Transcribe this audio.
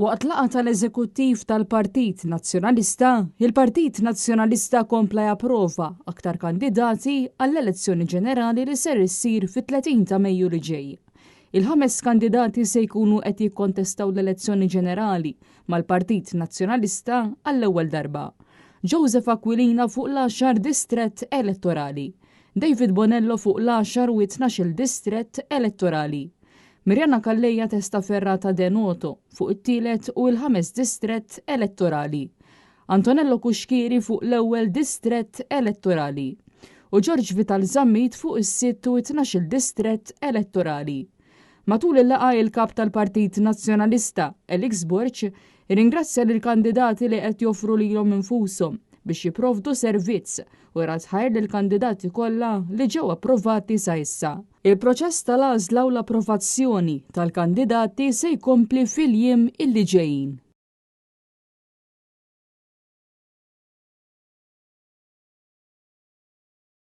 Waqt laqgħa tal-Eżekuttiv tal-Partit Nazzjonalista, il-Partit Nazzjonalista kompla japprova aktar kandidati għall-elezzjoni ġenerali li ser issir fit-30 ta' Mejju li ġej. Il-ħames kandidati se jkunu qed jikkontestaw l-elezzjoni ġenerali mal-Partit Nazzjonalista għall-ewwel darba. Joseph Aquilina fuq l-għaxar distrett elettorali. David Bonello fuq l-għaxar u it-tnax-il distrett elettorali. Miriana Calleja Testaferrata de Noto fuq it-tielet u l-ħames distrett elettorali. Antonello Cuschieri fuq l-ewwel distrett elettorali. U George Vital Zammit fuq is-sitt u t-tnax-il distrett elettorali. Matul il-laqgħa il-Kap tal-Partit Nazzjonalista, Alex Borg, irringrazzja lill-kandidati li qed joffru lilhom infushom biex jipprovdu servizz u radd ħajr lill-kandidati kollha li ġew approvati sa issa. Il-proċess tal-għażla u l-approvazzjoni tal-kandidati se jkompli fil-jiem illi ġejjin.